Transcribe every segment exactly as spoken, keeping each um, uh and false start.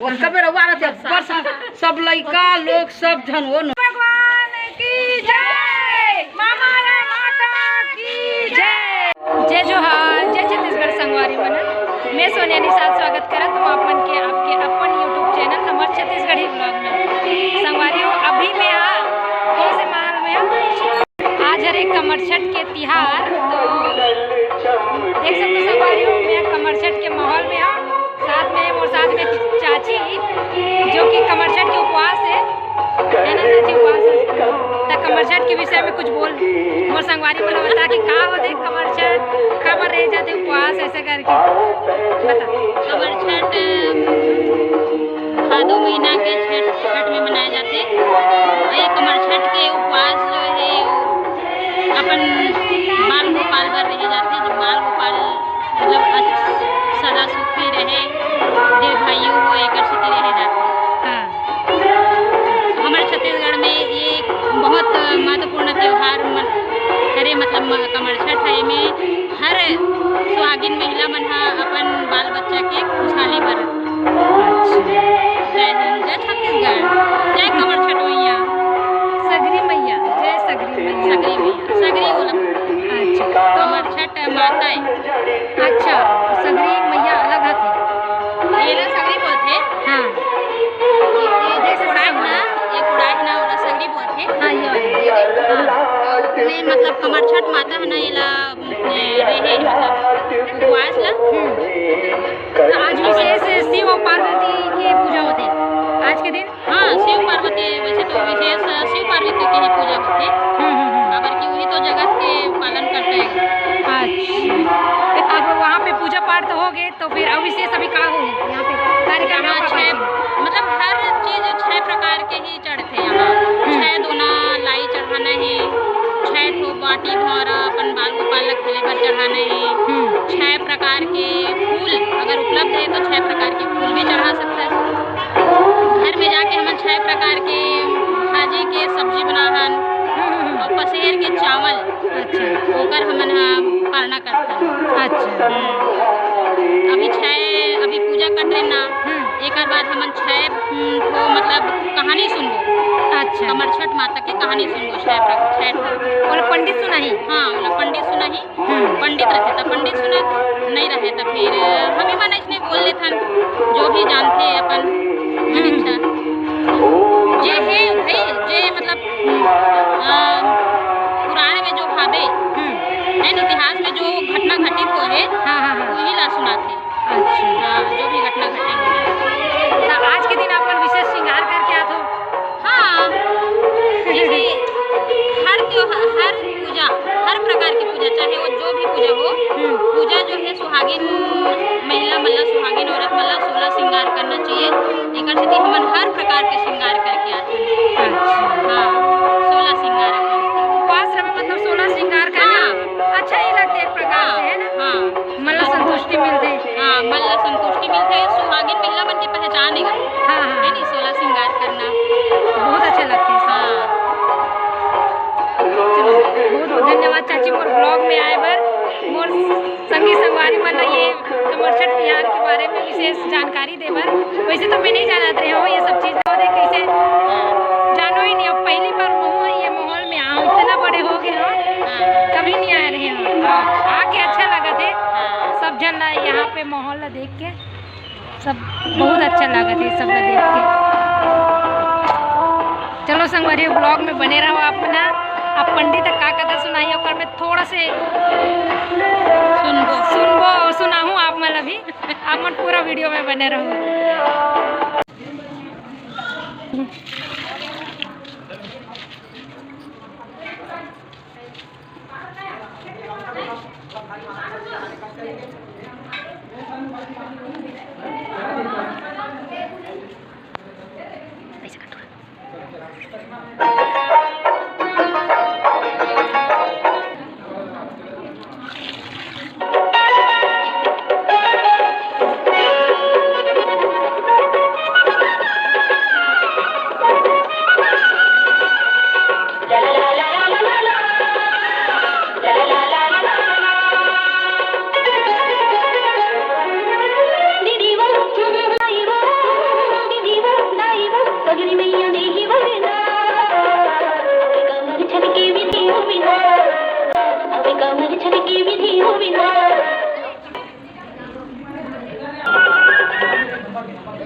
वो कबे रउआ रहते, बस सब लइका लोग, सब झन वो न। भगवान की जय, मामा रे माता की जय। जय जोहार, जय छत्तीसगढ़ संगवारी मन। मैं सोनिया निषाद स्वागत करत हूँ आप मन के आपके अपन YouTube चैनल हमर छत्तीसगढ़ी ब्लॉग में। संगवारी हो, अभी मैं हा कौन से माहौल में हूँ? आज हरे कमरछठ के तिहार, तो देख सकते हो संगवारी हो, मैं कमरछठ के माहौल में हूँ। साथ में, मोर साथ में चाची, जो कि कमरछठ के उपवास है, है ना चाची, उपवास है? त कमरछठ के विषय में कुछ बोल, मोर संगवारी मन ला बता कि का होथे कमरछठ, काबर रह जाथे उपवास, ऐसे करके बता। कमरछठ, अम, भादो महीना के छठ, छठ में मनाया जाथे। ये कमरछठ के उपवास जो है, अपन बाल गोपाल बर रहे जाथे, जो बाल गोपाल मतलब अच-, सदा सुखी रहे, दीर्घायु हो, एकर सेती रहे जाथे। हाँ। हमर छत्तीसगढ़ में ये बहुत महत्वपूर्ण त्योहार मन-, हरे, मतलब म-, कमरछठ है, एमे हर सुहागिन महिला मन ह अपन बाल बच्चा के खुशहाली बर। अच्छा। जय हिंद, जय छत्तीसगढ़, जय कमरछठ मैया। सगरी मैया, जय सगरी मैया। सगरी मैया, सगरी बोला। अच्छा, तो कमरछठ माता है। अच्छा, सगरी मैया अलग हथे। ये ना सगरी बोलथे। हाँ। ये, ये देख सकते हो ना, ये कोड़ाही ना, ओला सगरी बोलथे। हाँ, ये वाली। ये देख। हाँ। ये मतलब कमरछठ माता है ना, एला, ए, रहे, मतलब, उपवास ला। हम्म। तो आज विशेष शिव और पार्वती के पूजा होथे आज के दिन? हाँ, शिव पार्वती, वैसे तो विशेष शिव पार्वती के ही पूजा होथे। हम्म, हम्म, हम्म। काबर कि वही तो जगत के पालन करथे। अच्छा। अब वहाँ पे पूजा पाठ तो हो गए, तो फिर अब विशेष अभी का होही यहाँ पे कार्यक्रम? हाँ, का छह, पाठ? मतलब हर चीज छह प्रकार के ही चढ़थे यहाँ। हम्म। छह दोना लाई चढ़ाना ही, छह ठो बाटी भौरा अपन बाल गोपाल ला खेले बर चढ़ाना ही, हम्म। छह प्रकार के फूल अगर उपलब्ध है तो छह प्रकार के फूल भी चढ़ा सकता है। घर में जाके हमन छह प्रकार के भाजी के सब्जी बनाहन, हम्म, हम्म, हम्म। और पसेर के चावल, अच्छा। ओकर हमन ह पारना करथन। अच्छा। हम्म। अभी छह, अभी पूजा कट रहे ना, हम्म। एकर बाद हमन छह, हम्म, ठो मतलब कहानी सुनबो। अच्छा। कमरछठ माता के कहानी सुनबो, छह प्र-, छह ठो। ओला पंडित सुनाही? हाँ, ओला पंडित सुनाही। हम्म। पंडित रहथे त पंडित सुनाथे, नहीं रहे त फिर हम ही मन अइसने बोल लेथन, जो भी जानथे अपन हम्म। इच्छा। जे हे भाई, जे मतलब, अ, पुराण में जो हावे, हम्म। है न, इतिहास में जो घटना घटित होहे, हाँ, हाँ, हाँ। वही ला सुनाथे। अच्छा। हाँ, जो भी घटना घटे होहे। तो आज के दिन आप मन विशेष श्रृंगार करके आथो? हाँ, जैसे हर त्योहार, हर पूजा, हर प्रकार की पूजा, चाहे वो जो भी पूजा हो, हम्म। पूजा जो है सुहागिन महिला मन ला, सुहागिन औरत मन ला सोलह श्रृंगार करना चाहिए। एकर सेती हमन हर प्रकार के श्रृंगार करके आथन। अच्छा। हाँ, सोलह श्रृंगार अपन। उपवास रहे मतलब सोलह श्रृंगार करना हाँ। अच्छा ही लगथे एक प्रकार से, हाँ, है ना? हाँ। मन ला संतुष्टि मिलथे। हाँ, मन ला संतुष्टि मिलथे। सुहागिन महिला मन के पहचान हे। हाँ, हाँ। है नी, सोलह श्रृंगार करना। बहुत अच्छा लगथे। हाँ। चलो, बहुत बहुत धन्यवाद चाची, मोर ब्लॉग में आए बर, मोर संगी संगवारी मन ला ये कमरछठ तिहार के बारे में विशेष जानकारी दे बर। वैसे तो मैं नहीं जानत रहे हूँ ये सब चीज, तो देख कैसे जानो ही नहीं, अब पहली बार मैं ये माहौल में आऊँ, इतना बड़े हो गए हूँ, कभी नहीं आ रहे हूँ। आके अच्छा लगा थे, सब जन ला यहाँ पे माहौल ला देख के सब बहुत अच्छा लगा थे, सब ला देख के। चलो संगवारी, ब्लॉग में बने रहो आप ना। अब पंडित का कथा सुनाई, ओकर में थोड़ा से सुनबो। सुनबो, सुनाहूँ आप मन ला भी। आप मन पूरा वीडियो में बने रहो।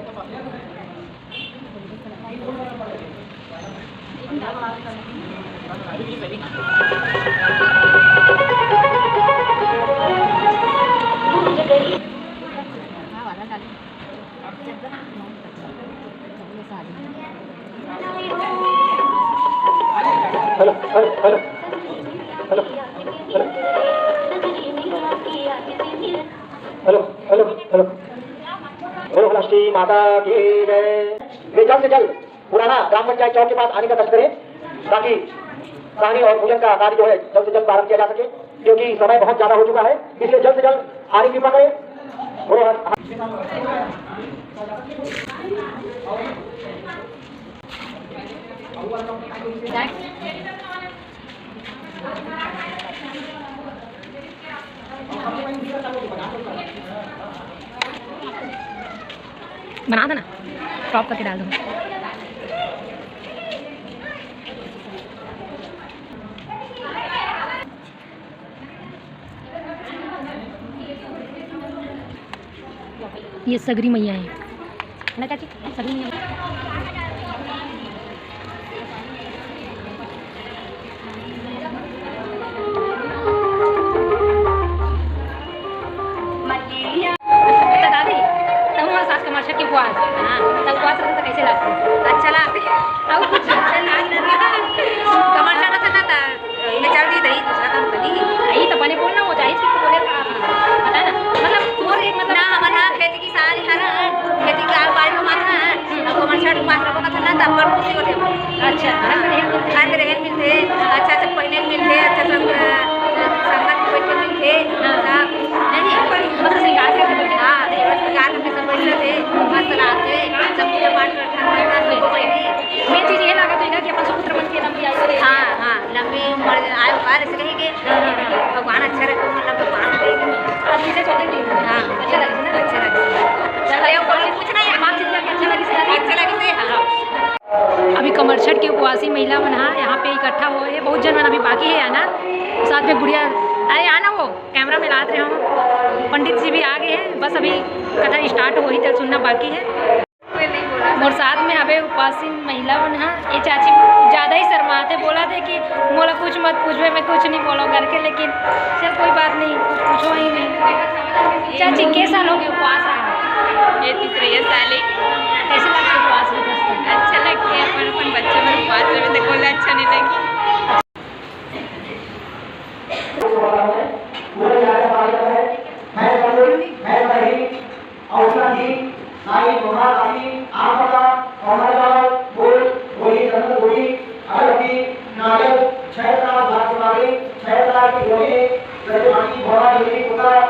Hello, hello, hello, hello, hello, hello, hello. महाराष्ट्री माता की जय। वे जल्द से जल्द पुराना ग्राम पंचायत चौक के पास आने का कष्ट करें, ताकि कहानी और पूजन का कार्य जो है जल्द से जल्द प्रारंभ किया जा सके, क्योंकि समय बहुत ज्यादा हो चुका है, इसलिए जल्द से जल्द आने की कृपा करें। बोलो हर- बना देना, क्रॉप करके डाल दो। ये सगरी मैया है ना चाची, सगरी मैया। बता दादी, तब वहाँ सास का मास्टर के बुआ, हाँ, तब बुआ से तो कैसे लगता? अच्छा लगता। अब कुछ अच्छा नहीं लगता। कमर चढ़ा था ना, था। मैं चल दी दही, दूसरा काम करी। यही तो बने बोलना, वो जाहिर सी तो बोले था। पता है ना? मतलब, वो एक मतलब ना, हमारे यहाँ खेती किसान हर, खेती के आल बारी में माथा, अब कमर चढ़ के पास रखो, मतलब, ना, तब पर खुशी होती है। अच्छा, घर में रहे मिलते। घर में रहे मिलते, अच्छा से पहने मिलते, अच्छा से, अ, संगत बैठ के मिलते, हाँ। सब, नहीं, बस श्रृंगार करके बैठे। हाँ, बस श्रृंगार करके सब बैठते थे, मस्त रहते, सब पूजा पाठ करते, सबको बैठे। मेन चीज ये लागत है ना कि अपन सुपुत्र मन के लंबी आयु करे। हाँ, हाँ, लंबी उम्र आयु काल से कहेंगे, भगवान अच्छा रखे, मतलब भगवान रखे। अच्छे से चलते थे। हाँ। अच्छा लगे ना? अच्छा लगे। चलो, ये कोई पूछना है? बातचीत करके अच्छा लगे, सर? अच्छा लगे से, हाँ। अभी कमरछठ के उपवासी महिला मन हा यहाँ पे इकट्ठा हुए हैं। बहुत जन मन अभी बाकी है आना, साथ में गुड़िया। अरे आना, वो कैमरा में लात रहे हो। पंडित जी भी आ गए हैं, बस अभी कथा स्टार्ट हो ही, चल सुनना बाकी है। मोर साथ में हवे उपासीन महिला मन हा। ये चाची ज्यादा ही शर्माते, बोला थे कि मोला कुछ मत पूछवे, मैं कुछ नहीं बोलो करके, लेकिन चल कोई बात नहीं, कुछ पूछो ही नहीं। चाची, के साल हो गए उपवास रहा? ये तीसरा ये साल है। कैसे लगता है उपवास में? अच्छा लगता है, अपन अपन बच्चे में उपवास रहे तो कोई अच्छा नहीं लगे। पूरा याद आ रहा है, मैं समझ, मैं सही, औषधि, साई, महारानी, आपदा, अमरगांव, बोल, गोली, चंद्र गोली, अगरबत्ती, नारियल, छह प्रकार भाग सुपारी, छह प्रकार की गोली, जैसे भाजी, भोला, जलेबी, कुत्ता,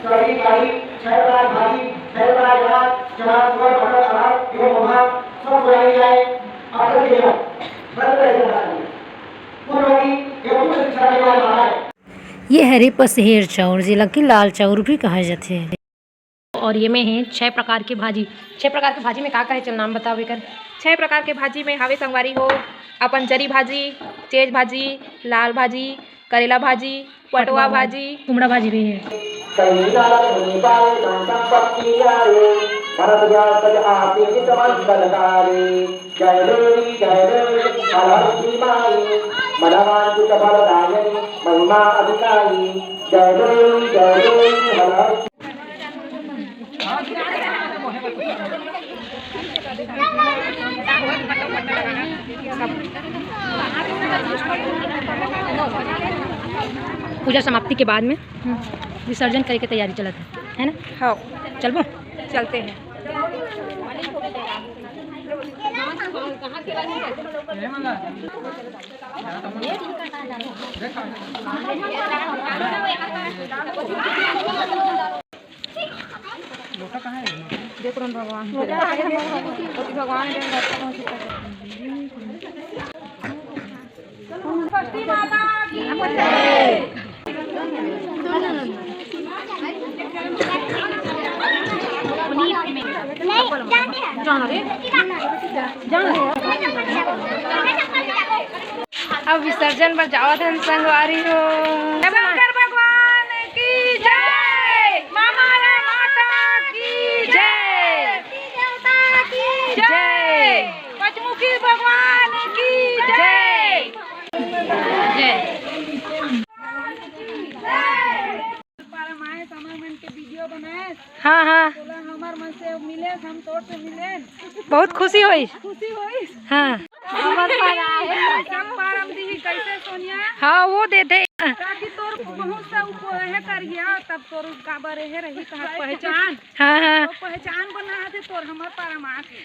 कढ़ी, कढ़ी, छह प्रकार भाजी, छह प्रकार अनाज, चना, तुअर, मटर, अरहर, गेहूं, महुआ, सब बुलाई जाए, अरहर के लिए, व्रत का ऐसा बनाइए। पूर्व की, ये कुछ शिक्षा देने वाला है। ये हरे पसेहर चाउर, जेला कि लाल चाउर भी कहा जाथे। और ये में है छह प्रकार की भाजी। छह प्रकार की भाजी में का का है, चल नाम बताओ एकर। छह प्रकार के भाजी में हवे संगवारी हो, अपन जरी भाजी, चेज भाजी, लाल भाजी, करेला भाजी, पटवा भाजी। कुमड़ा भाजी भी है। कई नारद मुनि पाए, नाम संपत्ति आए, भरत व्यास तज आसीन समस्त फलदारे। जय देवी, जय देवी, हर हर श्री माई, मनवांछित फलदायिनी, महिमा अधिकारी। जय देवी, जय देवी, हर हर। पूजा समाप्ति के बाद में विसर्जन करे के तैयारी चलत है, है ना? हाँ। चलबो? चलते हैं। लोटा कहाँ है? देख रहे हैं भगवान। भगवान के घर पर पहुँच चुका है। अब विसर्जन बर जावत हन संगवारी हो। शंकर भगवान की जय, माँ माया माता की जय। जय। पचमुखी भगवान की जय। जय। हमर मन के वीडियो बनाए, हाँ, हाँ। तोला हमर मन से मिले, हम तोर से मिले। बहुत खुशी होई। खुशी होई। हाँ। हमर पारा है। सब पारा में दीही कैसे सोनिया? हाँ, वो दे दे। ताकि तोर बहुत सा उप-, है कर गया, तब तोर काबर है रही कहा पहचान। हाँ, हाँ। तो पहचान बना दे तोर हमर पारा में आके।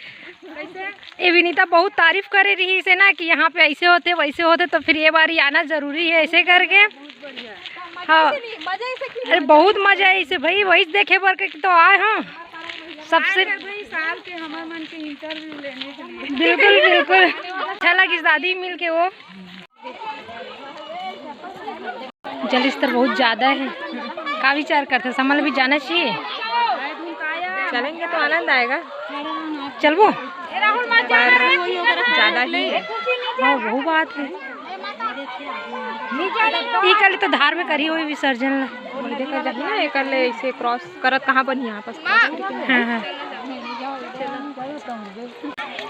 कैसे? ये विनीता बहुत तारीफ करे रही से ना कि यहाँ पे ऐसे होते, वैसे होते, तो फिर ये बारी आना जरूरी है ऐसे करके। हाँ। अरे बहुत मजा है इसे भाई, वही देखे बर के तो आए हम सबसे। आए थे भाई साल के हमर मन के इंटरव्यू लेने के लिए। बिल्कुल, बिल्कुल। अच्छा लगिस दादी मिल के वो। जल स्तर बहुत ज्यादा है, का विचार करते, समल भी जाना चाहिए। चलेंगे तो आनंद आएगा। चलबो। पर ज्यादा ही है। हाँ, वो बात है। ई कल तो धार में करी हुई विसर्जन ला। एकर जाही ना, एकर ले ऐसे क्रॉस करत कहाँ बनी यहाँ पास। हाँ, हाँ।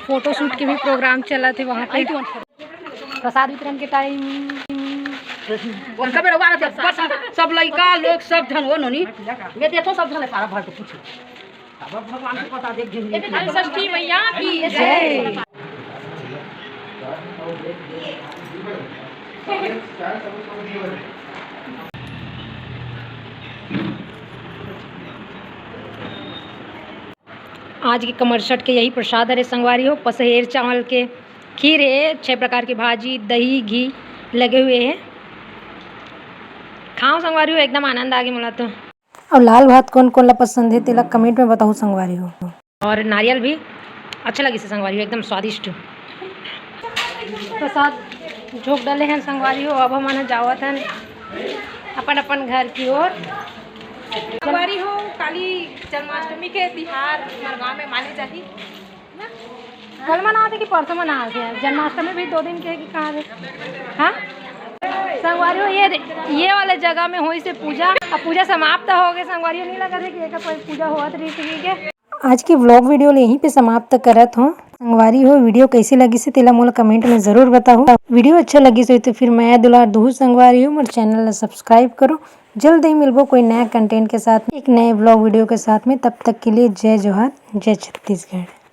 फोटो शूट के भी प्रोग्राम चला थे वहाँ पे। प्रसाद वितरण के टाइम। ओतका बेर हुआ रहते, बस सब लइका लोग सब झन हो नोनी। मैं देखो सब झन सारा भर के पूछो। अब भगवान को पता देख जिंदगी की। षष्ठी मैया की जय। आज के कमरछठ के यही प्रसाद हरे संगवारी हो, पसहेर चावल के खीर हे, छह प्रकार के भाजी, दही, घी लगे हुए हे। खाओ संगवारी हो, एकदम आनंद आ गे मोला तो। अउ लाल भात कोन कोन ला पसंद हे, तेला कमेंट में बताहू संगवारी हो। और नारियल भी अच्छा लगिस हे संगवारी हो, एकदम स्वादिष्ट। प्रसाद झोंक डाले हैं संगवारी हो, अब हमन जावत हन अपन अपन घर की ओर। संगवारी हो, काली जन्माष्टमी के तिहार हमर गांव में माने जाही। कल मनावत हे कि परसों मनावत हे? जन्माष्टमी भी दो दिन के हे कि कहाँ हे? हाँ? संगवारी हो, ये, ये वाले जगह में होइस हे पूजा। अब पूजा समाप्त हो गे संगवारी हो, नहीं लगत हे कि एकर कोई पूजा होवत रहिस हे के। आज के व्लॉग वीडियो ले यहीं पे समाप्त करत हों। संगवारी हो, वीडियो कैसे लगिस हे तेला मोला कमेंट में जरूर बताहू। वीडियो अच्छा लगिस होही तो फिर मया दुलार दुहू संगवारी हो, मोर चैनल ला सब्सक्राइब करो। जल्द ही मिलबो कोई नया कंटेंट के साथ, एक नए व्लॉग वीडियो के साथ में। तब तक के लिए जय जोहार, जय छत्तीसगढ़।